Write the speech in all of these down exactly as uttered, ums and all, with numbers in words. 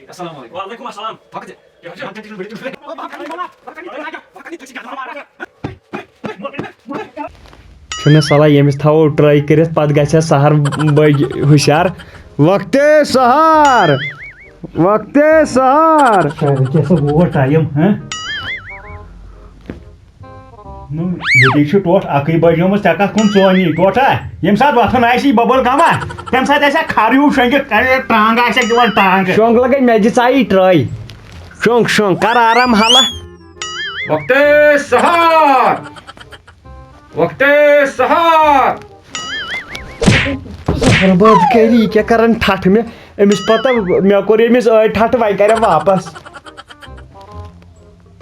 السلام علیکم۔ وعلیکم السلام۔ چھُنہٕ صلاح، ییٚمِس تھاوو ٹراے کٔرِتھ، پتہٕ گژھِ سحر بٔگۍ ہُشار۔ وقتِ سحر، وقتِ سحر۔ شاید کیٛاہ سا ووت ٹایم، ہہ؟ نو، ییٚتی چھُ ٹوٹھ اَکٕے بجیمٕژ، ژےٚ کَتھ کُن ژونی؟ ٹوٹھا، ییٚمہِ ساتہٕ وۄتھُن آسہِ یہِ بۄبُل کما، تَمہِ ساتہٕ آسہِ ہا کھَر ہیوٗ شۄنٛگِتھ، کَرِ ٹانٛگہٕ آسہِ ہا دِوان ٹانٛگہٕ۔ شۄنٛگ لَگے مےٚ دِ ژےٚ یہِ ٹرٛاے۔ شۄنٛگ، شۄنٛگ، کَر آرام حالہ۔ وقتِ سحر، وقتِ سحر۔ زہر باد کری، یہِ کیٛاہ کَران ٹھٹھ مےٚ؟ أمِس پَتہ مےٚ کوٚر أمِس ٲدۍ ٹھٹھ، وۄنۍ کَرٮ۪م واپَس۔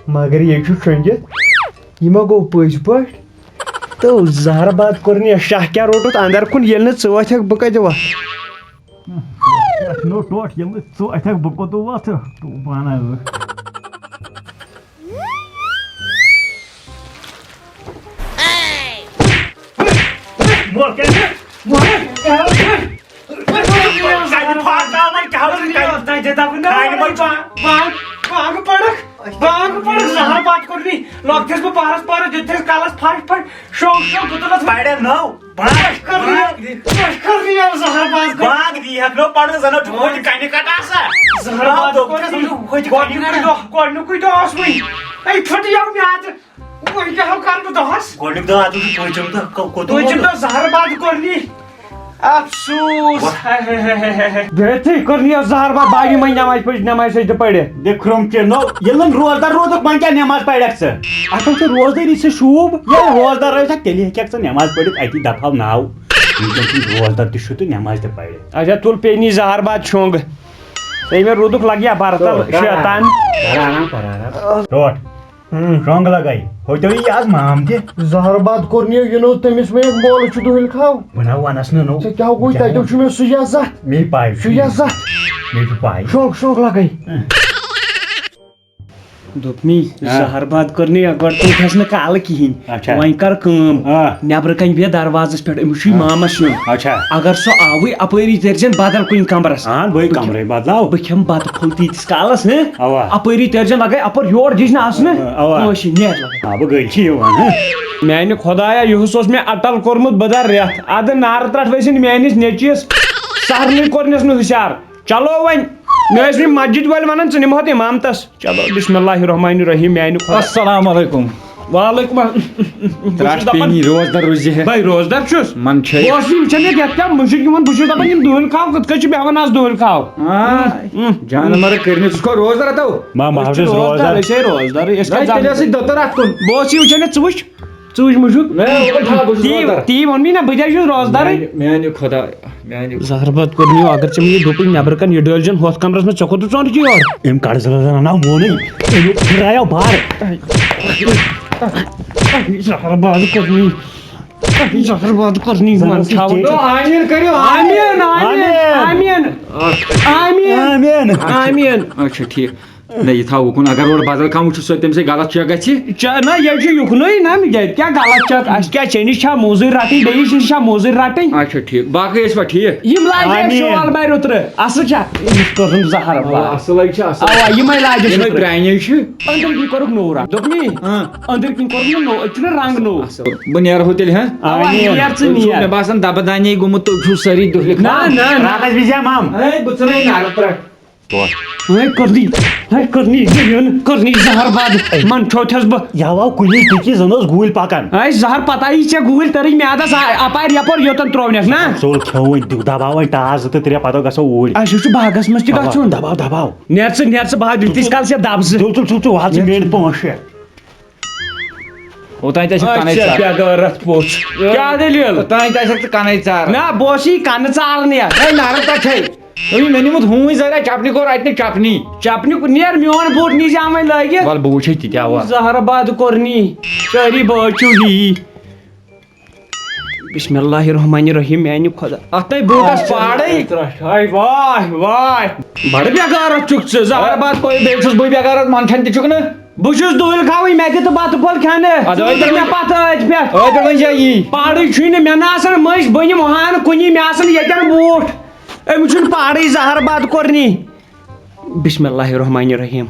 مگر یہِ چھُ شۄنٛگِتھ، یہِ ما گوٚو پٔزۍ پٲٹھۍ؟ تو زہر باد کوٚر نہٕ یہِ، شاہ کیٛاہ روٚٹُتھ اندر کُن، ییٚلہِ نہٕ ژٕ وۄتھکھ بہٕ کتہِ وۄتھٕ؟ نو ٹوٹھ، ییٚلہِ نہٕ ژٕ وۄتھکھ بہٕ کوٚت وۄتھٕ؟ تو پانہ ٲس۔ مول کیٛاہ چھُ؟ مول کیٛاہ چھُ؟ کَتہِ پھاکھ ژاو وۄنۍ؟ کیٛاہ اوس یہِ کَتہِ؟ بانٛگ، بانٛگ، بانٛگ پَرَکھ، بانٛگ پَرَکھ، زَہر بَتہٕ کوٚر نی۔ لۄکٹِس بہٕ پَہرَس پَہرَس دیُت تھَس کَلَس پھَش پھَش، شوٚنٛگ شوٚنٛگ دیُتُن اَتھ۔ پَرٮ۪ن نو، بانٛگ، پھَش کٔر نی، بانٛگ دی۔ پھَش کٔر نی یَتھ زَہر بَتہٕ کوٚر۔ بانٛگ دی ہٮ۪کھ نو پَرُن، زَن اوس ہوٚتہِ کَنہِ کَٹہٕ آسان۔ زَہر بَتہٕ کوٚر نی۔ گۄڈٕنیُکُے دۄہ، گۄڈٕنیُکُے دۄہ اوس وٕنہِ۔ اَے پھٕٹیو میٛادٕ۔ وۄنۍ کیٛاہ ہو کَرٕ بہٕ دۄہَس؟ گۄڈٕنیُک دۄہ، اَدٕ پوٗنٛژِم دۄہ، کو-، کوٚت پوٗنٛژِم ووت؟ دۄہ زَہر باد کوٚر نی۔ افسوٗس۔ وَ- ہاے، ہاے، ہاے، ہاے، ہاے۔ بہتھٕے کوٚر نی یَتھ زَہر باد، باگی منٛز نٮ۪ماز پٔرِتھ، نٮ۪ماز سٔجدٕ پٔرِتھ۔ دِ کھرٛوٚم چے نو، ییٚلہِ نہٕ روزدار روٗدُکھ، وۄنۍ کیٛاہ نٮ۪ماز پَرٮ۪کھ ژٕ؟ اَتھ منٛز چھُ روزدٲری سۭتۍ شوٗب۔ ییٚلہِ روزدار روزِ، تیٚلہِ ہیٚکَکھ ژٕ نٮ۪ماز پٔرِتھ، اَتی دَپہٕ ہاو ناو۔ وٕنکیٚن چھُنہٕ روزدار تہِ چھُ تہٕ نٮ۪ماز تہِ پَرِ۔ اچھا، تُل پے نی زَہر باد شۄنٛگ۔ ہے، مےٚ روٗدُکھ لَگہِ یا برتل، تو، کر شیطان۔ آرام، کر آرام، کر آرام۔ روٹ۔ ہُم۔ شۄنٛگ لگٲے۔ ہوٚتیو یی آز مام تہِ۔ زہر باد کوٚر نِیو، یہِ نوٚو تٔمِس مےٚ مولہٕ چھُ دُہِل کھاو۔ بہٕ نہ وَنس نہٕ نوٚو۔ ژےٚ کیٛاہ گوٚوُے؟ کیٛاہ تَتیو وَن؟ چھُ مےٚ سُہ یَزتھ۔ مے پَے چھُ۔ سُہ یَزتھ۔ مے چھُ پَے۔ شوق، شوق لگٲے۔ ہہ۔ دوٚپمی، ہہ۔ زہر باد کوٚر نہٕ یہِ، گۄڈٕ تُل کھس نہٕ کالہٕ کِہیٖنۍ۔ اچھا۔ وۄنۍ کر کٲم، ہہ۔ نٮ۪برٕ کنہِ بیٚہہ دروازس پٮ۪ٹھ، أمِس چھُے ہہ۔ مامس یُن۔ اچھا۔ اگر سُہ آوٕے، اپٲری تٔرزٮ۪ن بدل کُنہِ کمرس۔ اہن، بٔے بہٕ کھٮ۪م-، کمرے بدلاو۔ بہٕ کھٮ۪مہٕ بتہٕ پھوٚل تیٖتِس کالس، ہہ؟ اوا۔ اپٲری تٔرزٮ۪ن لگے اپٲرۍ یور دِج نہٕ آسنہٕ۔ اوا۔ کٲنٛسہِ نیر لگے۔ آ، بہٕ گٔلۍ چھِ یِوان، ہہ؟ میانہِ خۄدایا، یُہُس اوس مےٚ اٹل کوٚرمُت بدل رٮ۪تھ۔ ادٕ نارٕ ترٛٹھ ؤسِن میٲنِس نیٚچوِس۔ سہرنٕے کوٚرنس نہٕ ہُشار۔ چلو وۄنۍ، مےٚ ٲسۍ مےٚ مسجد وٲلۍ ونان، ژٕ نِمہوتھ امامتس۔ چلو، بسم اللہ الرحمن الرحیم، میانہِ خۄدا۔ السلام علیکم۔ وعلیکم السلام۔ بہٕ چھُس ترٛٹھ دپان، پیٚنی روزدر روزِ ہے۔ بھائی، روزدر چھُس۔ من چھے۔ بہٕ اوسُس یہِ وٕچھان، یہِ کیٛاہ، کیٛاہ مُشُک یِمن، بہٕ چھُس دپان، یِم دُہٕلۍ کھاو کِتھ کٔنۍ چھِ بیٚہوان آز دُہٕلۍ کھاو؟ آ، ہُم۔ جانور کٔرمٕژ، ژٕ چھُکھ روزدر اتو؟ ما، ما، أسۍ چھِ روزدر، روزدر۔ أسۍ ہے روزدر، أسۍ کیٛاہ ہے، تیٚلہِ زانو؟ ٲسٕے دٔتٕر اتھ کُن۔ بہٕ اوسُس یہِ وٕچھان، ژٕ وٕچھ۔ ژٕ وٕچھ مُشُک۔ ہے، وۄنۍ تھاو، بہٕ چھُس تی، روزدار۔ تی ووٚن مےٚ نا، بہٕ تہِ ہا چھُس روزدارٕے۔ میانہِ، میانہِ خۄدا، میانہِ زہر باد کوٚر مےٚ، اگر ژےٚ مےٚ یہِ دوٚپُے نٮ۪برٕ کَن یہِ ڈٲلۍ زٮ۪ن ہُتھ کَمرَس منٛز، ژےٚ کوٚت ژوٚنُتھ یہِ یورٕ؟ أمۍ کَڑ زٕ لَگان ناو مونٕے، أمیُک پھِرایو بار۔ زہر باد کوٚر مےٚ۔ زہر باد کوٚر مےٚ، زَن وَن اوس یہِ تھاوُن۔ چیٚچھ۔ آمیٖن کٔرِو، آمیٖن، آمیٖن، آمیٖن۔ آمیٖن۔ آمیٖن۔ آمیٖن۔ اچھا۔ آمیٖن۔ اچھا، ٹھیٖک۔ نہ، یہِ تھاو اُکُن، اگر اورٕ بدل کانٛہہ وٕچھِ، سُہ تٔمِس سۭتۍ غلط چھُ گژھِ۔ چا-، نہ، یہِ چھُ یُکنُے نہ، ییٚتہِ کیٛاہ غلط چھُ؟ اَسہِ کیٛاہ، ژےٚ نِش چھا موٚزوٗرۍ رَٹٕنۍ، بیٚیِس نِش چھا موٚزوٗرۍ رَٹٕنۍ؟ اچھا، ٹھیٖک۔ باقٕے ٲسوا ٹھیٖک؟ یِم لاجہِ اَسہِ آمیٖن۔ شال بَرِ اوترٕ۔ اَصٕل چھا؟ أمِس کوٚرُن زَہر اَوا، بَر۔ اَصٕلَے چھُ، اَصٕل۔ اَوا، یِمَے لاجہِ اَسہِ یِمَے اوترٕ۔ پرٛانے چھِ۔ أنٛدٕرۍ کِنۍ کوٚرُکھ نوٗرا۔ دوٚپمی؟ ہاں۔ أنٛدٕرۍ کِنۍ کوٚرُکھ نہٕ نوٗر، أتۍ چھُنہ رنٛگ نوٚو۔ اَصٕل۔ بہٕ نیرٕ ہُہ تیٚلہِ، ہاں؟ اَوا، آمیٖن۔ نیر ژٕ تُہۍ چھِو نیر۔ مےٚ باسان دَبہٕ دانے گوٚمُت، تُہۍ چھِو سٲری دُہلہِ نہ، خان۔ نہ، نہ۔ راتَس وِزِ ہا مَم۔ ہے، بہٕ ژھٕنَے نارٕ ترٛٹھ۔ ہے، کٔرنی، ہے، کٔرنی، زٔمیٖن، کٔرنی زہر بد۔ من کھیوٚو تھَس بہٕ۔ یَوٕ آو کُنی ٹِکی، زَن اوس گوٗلۍ پَکان۔ ہے، زہر پَتہ یی ژےٚ گوٗلۍ تٔرٕنۍ میادَس آ-، اَپارِ یَپٲرۍ یوٚتَن ترٛوونَکھ نا۔ ژوٚل کھیوٚوُن، دِ-، دَباو وۄنۍ ٹاس زٕ تہٕ ترٛےٚ، پَتہٕ گژھو اوٗرۍ۔ اَسہِ چھُ باغَس منٛز تہِ اَوا، گژھُن۔ دَباو، دَباو۔ نیر ژٕ، نیر ژٕ، بہٕ ہا دِتِس کالَس یَتھ دَبہٕ زٕ۔ تُل، تُل، تُل، ژٕ وَل ژٕ میٲنۍ پانٛژھ شےٚ۔ اوٚتام تہِ ٲسِکھ کَنَے اچھا، ژاران۔ کیٛاہ غٲرتھ پوٚژھ؟ کیٛاہ دٔلیٖل؟ اوٚتام تہِ ٲسِکھ ژٕ کَنَے ژاران۔ نہ، بہٕ اوسُس یی کَنہٕ ژارنٕے اَتھ۔ ہے، نَرٕ پٮ۪ٹھَے۔ ہے، مےٚ نیوٗمُت ہوٗنۍ زَرا چَپنہِ کوٚر اَتہِ نہٕ چَپنی۔ چَپنہِ کُ-، نیر میون بوٗٹ نی زِ اَمَے لٲگِتھ۔ وَلہٕ بہٕ وٕچھے تہِ کیٛاہ وَ۔ زَہر باد کوٚرنی۔ سٲری بٲژ چھِو ہی۔ بسم اللہ الرحمن الرحیم، میٛانہِ خۄدا۔ اَتھ تَے بوٗٹَس پاڑَے۔ ہے، واے، واے۔ بَڑٕ بے غٲرتھ چھُکھ ژٕ، زَہر باد کوٚر، بیٚیہِ چھُس بٕے بے غٲرتھ، منٛدچھان تہِ چھُکھ نہٕ۔ بہٕ چھُس دُہِل کھاوٕنۍ، مےٚ دِ تہٕ بَتہٕ پھوٚل کھٮ۪نہٕ۔ اَدٕ ٲدۍ پٮ۪ٹھ مےٚ پَتہٕ أتھۍ پٮ۪ٹھ۔ ٲدۍ پٮ۪ٹھ وۄنۍ چھا یی؟ پاڑٕے چھُے نہٕ، مےٚ نہ آسان مٔنٛزۍ، بہٕ نِمہٕ ہا نہٕ کُنی، مےٚ آسان ییٚتٮ۪ن بوٗٹھ۔ أمِس چھُنہٕ پاڑٕے زہر بَتہٕ کوٚرنی۔ بسم اللہ الرحمن الرحیم۔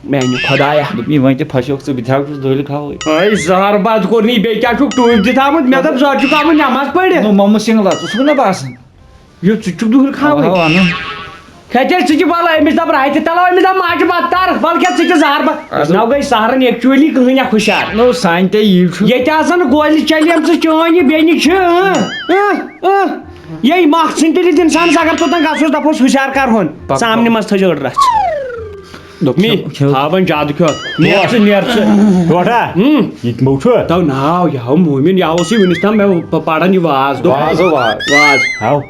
میانہِ خۄدایا۔ دوٚپمَے وۄنۍ تہِ پھسیوکھ ژٕ، بہٕ تہِ ہا چھُس دُہِل کھاوٕنۍ۔ اے زہر بَتہٕ کوٚرنی، بیٚیہِ کیٛاہ چھُکھ ٹوٗپۍ دِتھ آمُت؟ مےٚ دوٚپ زہر چھُکھ آمُت نٮ۪ماز پٔرِتھ۔ نو، محمد سنگھ لا، ژٕ چھُکھ نہ باسان؟ یہِ ژٕ چھُکھ دُہِل کھاوٕنۍ۔ اَوا، اَوا، اَنُن۔ کھےٚ تیٚلہِ ژٕ تہِ بَلہٕ أمِس دَپ راتہِ تَلو أمِس دَپ ماجہِ بَتہٕ تَر، بَلہٕ کھےٚ ژٕ تہِ زہر بَتہٕ۔ اَدٕ نَو گٔے سہرَن actually کٕہٕنۍ اَکھ ہُشار۔ نو، سانہِ تے یی چھُ۔ ییٚتہِ آسَن گوجہِ چَلہِ أمۍ سٕنٛز چٲنۍ یہِ بیٚنہِ چھِ، اۭں، اۭں، اۭں۔ یے مۄکھ ژھٕنۍ تیٚلہِ ییٚتہِ اِنسانَس اگر توٚتَن گژھوس دَپوس ہُشار کَرہون۔ پَکھ، سامنہِ پَکھ۔ منٛز تھٲیزیو أڑ رَژھ۔ دوٚپمَے، کھیوٚو۔ تھاو وۄنۍ زیادٕ کھیوٚو۔ نیر ژٕ، نیر ژٕ۔ ٹوٹھا؟ ہُم۔ یہِ تہِ مو چھُ؟ تو ناو، یہِ ہاو مومِن، یہِ اوسُے وٕنِس تام مےٚ پ-، پَران یہِ واز۔ دوٚپ، واز، واز۔ واز۔ ہاو۔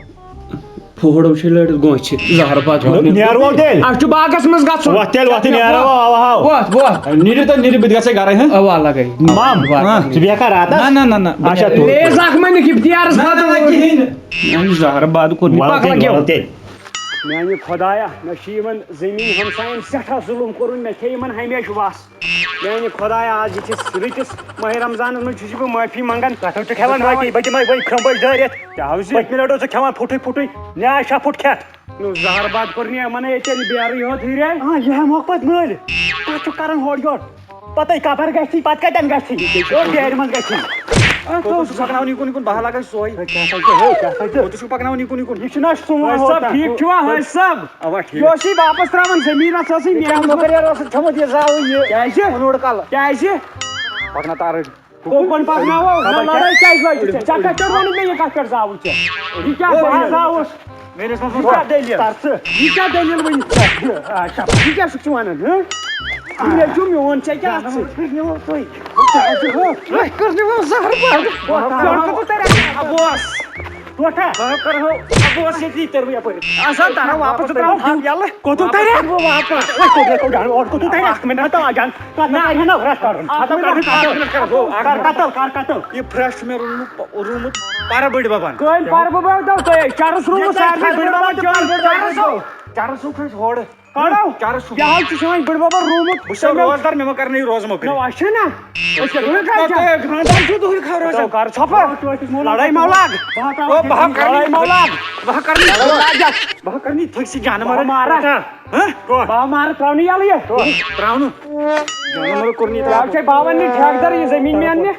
پھوڑو چھِ لٔڑِتھ گونٛژھِ، زہر پَتہٕ ووت نہٕ۔ نیرو تیٚلہِ۔ اَسہِ چھُ باغَس منٛز گژھُن۔ وۄتھ تیٚلہِ، وۄتھ نیرو، وۄتھ۔ آو، آو۔ وۄتھ، وۄتھ۔ نیٖرِو تُہۍ، نیٖرِو، بہٕ تہِ گژھٕ گرَے، ہہ؟ اَوا لَگَے۔ مام، ہہ، ژٕ بیٚہکھا راتَس؟ نہ، نہ، نہ، نہ۔ اچھا، تُل۔ لیز اَکھ مہ نِکھ اِفتِیارَس نہ، نہ، نہ، خٲطرٕ۔ کِہیٖنۍ نہٕ۔ أمۍ زہر بَد کوٚر مےٚ۔ وَلہٕ پَکھ تیٚلہِ، لَگیو۔ وَلہٕ تیٚلہِ۔ میٛانہِ خۄدایا، مےٚ چھُ یِمَن زٔمیٖن ہمسایَن سٮ۪ٹھاہ ظُلُم کوٚرمُت، مےٚ کھیٚیہِ یِمَن ہمیشہِ وَس۔ میانہِ خۄدایا، آز یِتھِس رٕتِس ماہِ رمضانس منٛز چھُس بہٕ معٲفی منٛگان۔ پٮ۪ٹھٕ چھُ کھٮ۪وان وۄنۍ، وۄنۍ، وۄنۍ کھرٛمبٕے دٲرِتھ۔ کیٛاہ حظ یہِ؟ پٔتمہِ لٹہِ اوس ژٕ کھٮ۪وان پھُٹُے پھُٹُے، مےٚ آے شےٚ پھُٹ کھٮ۪تھ۔ نو، زہر باد کوٚر نہٕ یِمن ییٚتہِ ییٚلہِ بیرٕے یوت ہُرے۔ آ، یہِ ہٮ۪مہٕ ہوکھ پتہٕ مٔلۍ۔ تَتھ چھُ کران ہورٕ یورٕ۔ پتہٕ کبر گژھی، پتہٕ کتٮ۪ن گژھی؟ اور بیرِ منٛز گژھی۔ آ، کوٚت چھُ پکناوُن یہِ کُن یہِ کُن؟ بہٕ ہا لگے سۄے۔ ہے، کیٛاہ سا چھُ؟ ہے، کیٛاہ سا چھُ؟ کوٚت چھُ پکناوُن یہِ کُن یہِ کُن؟ یہِ چھُنہٕ اَسہِ سون حٲج صٲب، ہوٹل۔ ٹھیٖک چھُوا حٲج صٲب؟ اوا، ٹھیٖک۔ یہِ اوس یہِ واپس ترٛاوان زٔمیٖنَس، ٲسٕے یہِ کیٛاہ میٖٹِنٛگ مۄکر یارٕ اوسُکھ تھٲومٕژ یہِ زاوٕے یہِ؟ کیٛازِ؟ اوٚنوُن کَلہٕ۔ کیٛازِ؟ پَکنہ تارٕے۔ کوکُن پَکناوو؟ نہ، خبر لڑٲے کیٛاہ؟ کیٛازِ لٲجِو ژےٚ؟ ژےٚ کَتہِ پٮ۪ٹھ ووٚنُتھ مےٚ یہِ کَتھ پٮ۪ٹھ زاوُے ژےٚ؟ یہِ کیٛاہ او، بہٕ ہا زاوُس؟ مےٚ ٲس نہٕ یہِ کیٛاہ دٔلیٖل؟ تَر ژٕ۔ یہِ کیٛاہ دٔلیٖل وۄنۍ؟ آ، اچھا، یہِ کیٛاہ چھُکھ ژٕ وَنان، ہہ؟ مےٚ چھُ میون، ژےٚ کیٛاہ اَتھ سۭتۍ؟ کٔرۍ نِمو تُہۍ۔ تۄہہِ کٔرۍ نِمو زَہر بَد۔ بہٕ ہا کَرٕ ہا۔ بہٕ اوس۔ ٹوٹھا۔ بہٕ ہا کَرٕ ہا۔ بہٕ اوسُس ییٚتی، تٔرۍ بہٕ یَپٲرۍ۔ اَسا تَرو واپَس، ترٛاوو ہَم یَلہٕ۔ کوٚت ترٛاوو؟ ترٛاوو واپَس۔ وۄنۍ کوٚت، کوٚت، کوٚت، کوٚت ترٛاوو؟ کوٚت ترٛاوو؟ اَکھ مِنٹ۔ ہَتو اَجان۔ کَتھ نہ، کَرِ نہ، رَٹھ کَرُن۔ اَکھ ہَتو مِنٹ، کَرِ نہ اَکھ مِنٹ کَرُن۔ کَر کَتَو، کَر کَتَو۔ یہِ fresh چھُ مےٚ روٚنمُت، روٚنمُت پَرٕ بٔڈۍ بَبَن۔ کٔمۍ پَرٕ بَبَن دوٚپ تۄہہِ؟ چَرٕس روٚنمُت ییٚتہِ سارنٕے پَرٕ بٔڈۍ بَبَن بَبَن، چَرٕس۔ چَرٕس۔ چَرٕس چھُ اَسہِ ہورٕ۔ کَڑو۔ چرس چھُ۔ کیٛاہ حظ چھُ سٲنۍ بٕڈۍ بَبَن روٗمُت؟ بہٕ چھُس روزدار، مےٚ مہ کَرنٲیِو روزٕ مۄکرِ۔ نہ، اَسہِ چھُ نہ۔ أسۍ کیٛاہ دۄہلہِ کَرو؟ تُہۍ خانٛدار چھُو دۄہلہِ کَرو أسۍ؟ کَر ژھۄپہٕ۔ لڑٲے مہ لاگ۔ بہٕ ہا ترٛاوٕ او، بہٕ ہا کَرٕ لڑٲے مہ لاگ۔ بہٕ ہا کَرٕ بہٕ ہا کَرٕ تھٔکۍ سٕے جانوَرَن۔ بہٕ ہا مارٕ۔ ہہ؟ بہٕ ہا مارٕ، ترٛاونہٕ یَلہٕ یہِ۔ ترٛاونہٕ۔ جانوَر کوٚر نہٕ یہِ ترٛاو۔ ترٛاو ژےٚ باوَن نہٕ ٹھیکہٕ دَر یہِ زٔمیٖن مےٚ اَننہِ۔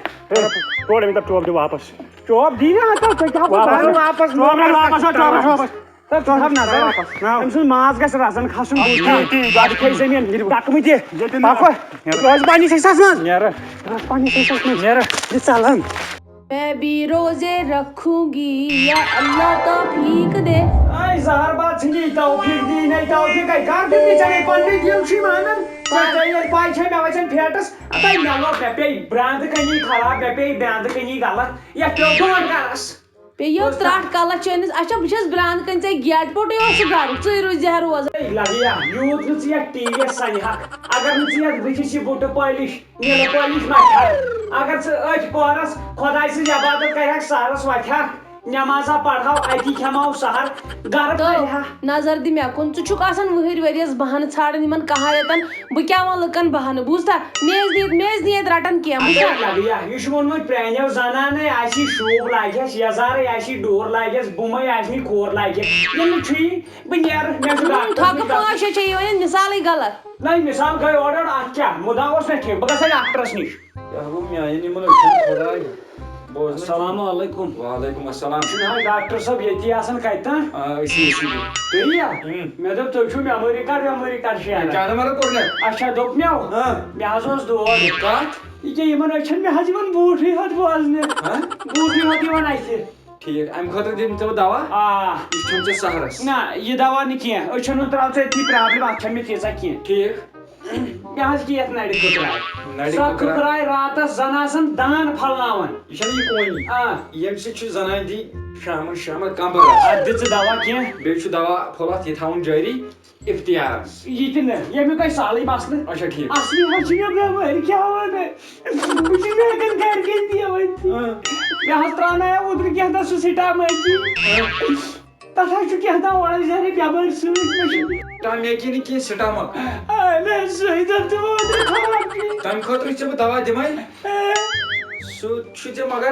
ٹوٹھ أمِس دَپ ٹوپھ دِ واپَس۔ ٹوپھ دی نہ، ہَتو، ژےٚ کیٛاہ واپَس۔ واپَس۔ ٹوپھ واپَس، ٹوپھ واپَس۔ تَتھ ژٕ تھاو نظر۔ ناو۔ أمۍ سُنٛد ماز گژھِ رَزَن کھَسُن بوٗزتھٕے۔ تی، تی۔ گۄڈٕ کھیٚیہِ زٔمیٖن۔ ییٚتہِ نہٕ۔ ٹَکہٕ مہٕ دِ۔ ییٚتہِ نہٕ۔ پَکھ وۄنۍ۔ نیرٕ۔ روز پنٛنِس حِصَس منٛز۔ نیرٕ۔ روز پنٛنِس حِصَس منٛز۔ نیرٕ۔ یہِ ژَلَن۔ میں بھی روزے رکھوں گی، یا اللہ توفیق دے۔ آے زہر باد ژھٕنی، توفیق دی نَے، توفیق ہے۔ کَر دیُت مےٚ ژےٚ نَے پنٛنُے دِل چھُے مانان؟ ژےٚ ژےٚ ییٚلہِ پَے چھےٚ مےٚ وَسن پھیٹَس، اَتَے مےٚ لوٚگ، مےٚ پیٚیہِ برٛانٛدٕ کٔنی خراب، مےٚ پیٚیہِ برٛانٛدٕ کٔنی غلط، یَتھ پیوٚو ڈۄڈ گَرَس۔ پیٚیو ترٛٹھ کَلَس چٲنِس۔ اچھا، بہٕ چھَس برٛانٛد کَنہِ ژےٚ گیٹہِ پٮ۪ٹھٕے اوسُکھ گَرُک، ژٕے روٗزِ ہا روزان۔ ہے لَگیا، یوٗت نہٕ ژٕ یَتھ ٹی وی یَس سَنہِ ہَکھ۔ اگر نہٕ ژٕ یَتھ بٕتھِس یہِ بُٹہٕ پٲلِش، نیٖلہٕ پٲلِش مَتھِ ہَکھ، اگر ژٕ أتھۍ پوہرَس خۄداے سٕنٛز عبادت کَرِ ہَکھ، سَحرَس وۄتھِ ہَکھ، نٮ۪مازا پَرہاو، اَتی کھٮ۪مہاو سَحر، گَرٕ تہٕ پَرِ ہا۔ نظر دِ مےٚ کُن، ژٕ چھُکھ آسان وٕہٕرۍ ؤرۍیَس بہانہٕ ژھانٛڈان یِمَن کہاویتَن، بہٕ کیٛاہ وَنہٕ لُکَن بہانہٕ، بوٗزتھا؟ مےٚ ٲسۍ نِتھ، مےٚ ٲسۍ نِتھ رَٹان کینٛہہ، بوٗزتھا؟ اَدٕ لَگیا، یہِ چھُ ووٚنمُت پرٛانیو زَنانَے، آسی شوٗب لاگٮ۪س، یَزارَے آسی ڈوٗر لاگٮ۪س، بُمَے آسی کھور لاگٮ۪س۔ ییٚلہِ نہٕ چھُیی، بہٕ نیرٕ، مےٚ چھُ ہُم، ڈاکٹرَس تھۄکہٕ نِش گژھُن۔ پانٛژھ شےٚ چھےٚ یِوان، یہِ مِثالٕے غلط۔ نہ، یہِ مِثال گٔے اورٕ یورٕ، اَتھ کیٛاہ؟ مُدا اوس نہ ٹھیٖک، بہٕ گژھٕ ڈاکٹرَس نِش۔ کیٛاہ گوٚو میٛانٮ۪ن یِمَن أچھَن خۄداے؟ بوز نہ۔ السلام علیکم۔ وعلیکم السلام۔ چھُنہٕ حظ ڈاکٹر صٲب ییٚتی آسان کَتہِ تام؟ آ، أسی، أسی۔ تُہی یا؟ اۭں۔ مےٚ دوٚپ، تُہۍ چھِو memory card ویموری card شیران۔ جانہٕ مَرٕ کوٚر مےٚ۔ اچھا، دوٚپ مےٚ۔ ہاں۔ مےٚ حظ اوس دود۔ کَتھ؟ یہِ کیٛاہ، یِمَن أچھَن مےٚ حظ یِوان بوٗٹھٕے ہوت بوزنہِ۔ ہاں؟ بوٗٹھٕے ہوت یِوان اَتھِ۔ ٹھیٖک، اَمہِ خٲطرٕ دِمہٕ ژےٚ بہٕ دوا؟ آ۔ یہِ کھیوٚن ژےٚ سحرَس۔ نہ، یہِ دوا نہٕ کینٛہہ۔ أچھَن ہُنٛد ترٛاو ژٕ أتھی problem، اَتھ چھَنہٕ مےٚ تیٖژاہ کینٛہہ۔ ٹھیٖک۔ مےٚ حظ گٔے یَتھ نَرِ کٕکراے۔ نَرِ سۄ کٕکراے۔ کٕکراے راتَس زَن آسان دان پھَلناوان۔ یہِ چھَنہٕ یہِ کونی۔ آ۔ ییٚمہِ سۭتۍ چھُ زَنانہِ دی شامَن، شامَن کَمبَر آسان۔ اَتھ دِ ژٕ دوا کینٛہہ۔ بیٚیہِ چھُ دوا پھوٚل اَتھ، یہِ تھاوُن جٲری۔ اِفتِیارَس۔ یہِ تہِ نہٕ، ییٚمیُک آسہِ سہلٕے مسلہٕ۔ اچھا، ٹھیٖک۔ اَصلی حظ چھِ مےٚ بٮ۪مٲرۍ، کیٛاہ وَنہٕ؟ بہٕ چھُس نہٕ ہٮ۪کان گَرِکٮ۪ن تہِ ؤنِتھ۔ اۭں۔ مےٚ حظ ترٛاونایو اوترٕ کینٛہہ تام سُہ سِٹا مٲنٛچی۔ اۭں۔ تَتھ حظ چھُ کینٛہہ تام اورَے زَرِ بٮ۪مٲرۍ سۭتۍ، مےٚ چھُنہٕ۔ تَمہِ یقیٖنہٕ کینٛہہ، سٹامک۔ اَہَن حظ، سُے دَپتہٕ وۄنۍ اوترٕ خراب کینٛہہ۔ تَمہِ خٲطرٕ چھُ ژےٚ بہٕ دَوا دِمَے۔ اے۔ سُہ چھُ ژےٚ مگر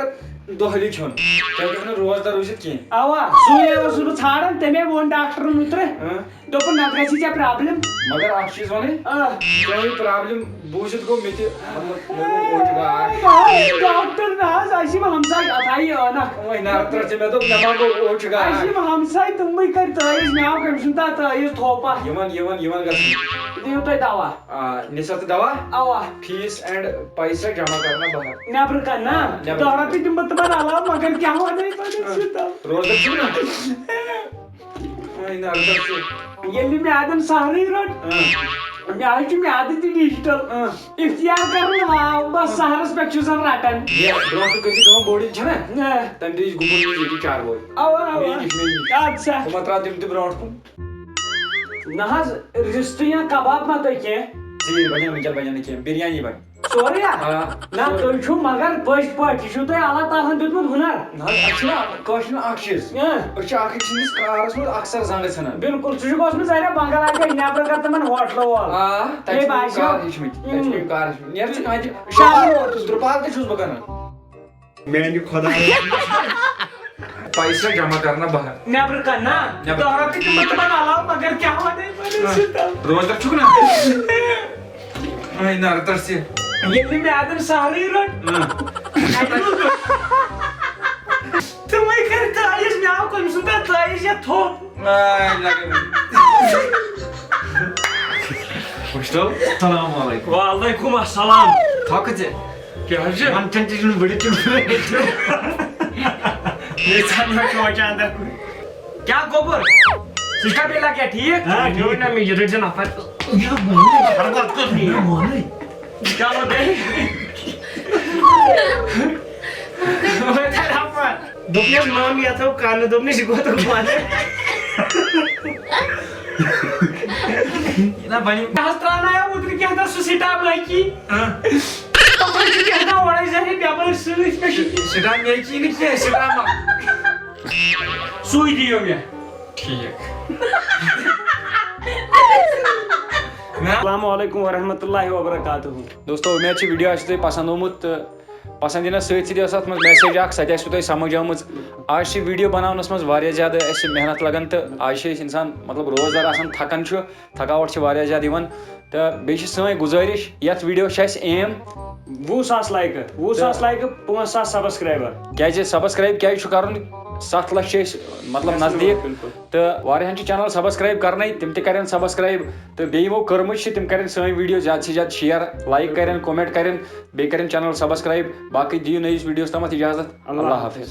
دۄہلہِ کھیوٚن۔ ژےٚ ہیٚککھ نہٕ روزدار روٗزِتھ کینٛہہ۔ اَوا، سُے اوسُس بہٕ ژھانٛڈان، تَمے ووٚن ڈاکٹرَن اوترٕ۔ ہاں۔ دوٚپُن، "نَتہٕ گژھی ژےٚ problem۔" مگر اَکھ چیٖز وَنٕے، آ۔ چٲنۍ problem بوٗزِتھ گوٚو مےٚ تہِ، مطلب، مےٚ گوٚو اوٚچھ گاش۔ نہ حظ، ڈاکٹر نہ حظ، اَسہِ یِم ہمساے، اَتھ آیہِ عٲنکھ۔ وۄنۍ نرٕ ترٛٹھ ژےٚ مےٚ دوٚپ، مےٚ ما گوٚو اوٚچھ گاش؟ اَسہِ یِم ہمساے، تِموٕے کٔرۍ تٲویٖز، مےٚ آو کٔمۍ سُنٛد تام تٲویٖز تھوپا۔ یِمن، یِمن، یِمن گژھُن۔ دِیِو تُہۍ دوا۔ آ، نِسا تہٕ دوا؟ اَوا۔ Fees and پیسہٕ جمع کرنا باہر۔ نٮ۪برٕ کَنہِ نا؟ آ، نٮ۪برٕ۔ دَہ رۄپیہِ دِمہٕ بہٕ تِمن علاوٕ، مگر کیٛاہ وَنہٕ بہٕ تٔمِس سۭتۍ؟ روزدر چھُکھ نا؟ وۄنۍ نرٕ ترٛٹھ ژٕ۔ ییٚلہِ نہٕ مےٚ اَتٮ۪ن سہرٕے روٚٹ، اۭں۔ مےٚ حظ چھُ میٛادٕ تہِ digital۔ اۭں۔ اختیار کرُن واو، بس سہرس پٮ۪ٹھ چھُ زن رٹان۔ یہِ برونٛٹھ کُن کٔرۍ زِ کٲم، بورڈِنگ چھَنا؟ نہ۔ تَمہِ دۄہ یہِ گُمُن یہِ ییٚتہِ چاروٲے۔ اَوا، اَوا۔ مےٚ نِش، مےٚ نِش۔ اَدٕ سا۔ بہٕ ما ترٛاو تِم تہِ برونٛٹھ کُن؟ نہ حظ، رِستہٕ یا کباب ما تۄہہِ کینٛہہ؟ ژیٖرۍ بَنن، وٕنکٮ۪ن بَنن نہٕ کینٛہہ، بِریانی بَنہِ۔ سورُے ہا؟ آ۔ نہ، تُہۍ چھِو مگر پٔزۍ پٲٹھۍ، یہِ چھُو تۄہہِ اللہ تعالیٰ ہن دیُتمُت ہُنر۔ نہ حظ، اَسہِ چھُنہ کٲشرٮ۪ن اَکھ چیٖز۔ اۭں۔ أسۍ چھِ اَکھ أکۍ سٕنٛدِس کارَس منٛز اَکثر زنٛگہٕ ژھٕنان۔ بِلکُل، سُہ چھُکھ اوسمُت ظاہرہ بنگال اَکہِ دۄہ نٮ۪برٕ کَر تِمَن ہوٹلہٕ وول۔ آ، تَتہِ مےٚ چھِ مےٚ باسیو۔ کار ہیٚچھمٕتۍ۔ تَتہِ چھِ مےٚ کار ہیٚچھمٕتۍ۔ نیر ژٕ کانٛہہ تہِ شام۔ ترٛپال تہِ چھُس بہٕ کَران۔ میانہِ خۄدایہ۔ پیسہ جمع کرنا باہر۔ نٮ۪برٕ کَنہِ نا؟ نٮ۪برٕ۔ دَہ رۄپیہِ دِمہٕ بہٕ تِمن علاوٕ، مگر کیٛاہ وَنہٕ بہٕ أمِس سۭتۍ؟ روزدر چھُکھ نا؟ وۄنۍ نرٕ ترٛٹھ ژٕ۔ ییٚلہِ نہٕ میادن سہرٕے روٚٹ۔ اۭں۔ تِمے کٔرۍ تٲویٖز، مےٚ آو کٔمۍ سُنٛد تام تٲویٖز یا تھوٚپ۔ آے لگے۔ وٕچھتو۔ السلام علیکم۔ وعلیکم السلام۔ تھۄکہٕ ژےٚ۔ کیٛاہ حظ چھِ؟ وَن تھَن تہِ چھُنہٕ بٔڑِتھ چھُنہٕ۔ یہِ ژھَن مےٚ چھُ وۄنۍ اَندَر کُن۔ کیٛاہ گوٚبُر؟ ژٕ چھُکھا بیٚیہِ لَگیا ٹھیٖک؟ آ، ٹھیٖک۔ یہِ وَن مےٚ، یہِ رٔٹۍ زِ نفر۔ یہِ وَن مےٚ۔ ہر وقتَس نہٕ یہِ۔ یہِ وَن مےٚ۔ چلو بیٚیہِ۔ وۄنۍ تھَر ہَپٲرۍ۔ دوٚپنَس، "مام، یَتھ آو کَنہٕ۔" دوٚپنَس، "یہِ کوٚت آو کَنہٕ؟" نہ، بَنہِ۔ مےٚ حظ ترٛاونایو اوترٕ کیٛاہ تام سُہ سِٹا مٲکی۔ ہاں۔ تَتھ منٛز چھُ کیٛاہ تام اورَے زَرِ بٮ۪مٲرۍ سۭتۍ مےٚ چھُ۔ سِٹا مٲکی نہٕ کینٛہہ، سِٹا ما-، سُے دِیو مےٚ۔ ٹھیٖک۔ السلام علیکم ورحمۃ اللہ وبرکاتہ۔ دوستو، اُمید چھِ video آسہِ تۄہہِ پسنٛد آمُت تہٕ پسنٛد یِنس سۭتۍ سۭتۍ ٲس اتھ منٛز message اکھ، سۄ تہِ آسہِ تۄہہِ سمجھ آمٕژ۔ آز چھِ video بناونس منٛز واریاہ زیادٕ اسہِ محنت لگان تہٕ آز چھِ أسۍ انسان، مطلب، روزدار آسان، تھکان چھُ، تھکاوٹ چھِ واریاہ زیادٕ یِوان۔ تہٕ بیٚیہِ چھِ سٲنۍ گُزٲرِش، یتھ video چھِ اسہِ aim وُہ ساس لایکہٕ، وُہ ساس تہٕ لایکہٕ، پانٛژھ ساس subscriber۔ کیازِ subscribe کیازِ چھُ کرُن؟ ستھ لچھ چھِ أسۍ، مطلب، نزدیٖک۔ بِلکُل۔ تہٕ واریاہن چھِ channel subscribe کرنے، تِم تہِ کرن subscribe۔ تہٕ بیٚیہِ یِمو کٔرمٕژ چھِ، تِم کرن سٲنۍ video زیادٕ سے زیادٕ share، like کرن، comment کرن، بیٚیہِ کرن channel subscribe۔ باقٕے دِیِو نٔیِس videoس تامَتھ اجازت۔ اللہ اللہ حافظ۔ حافظ۔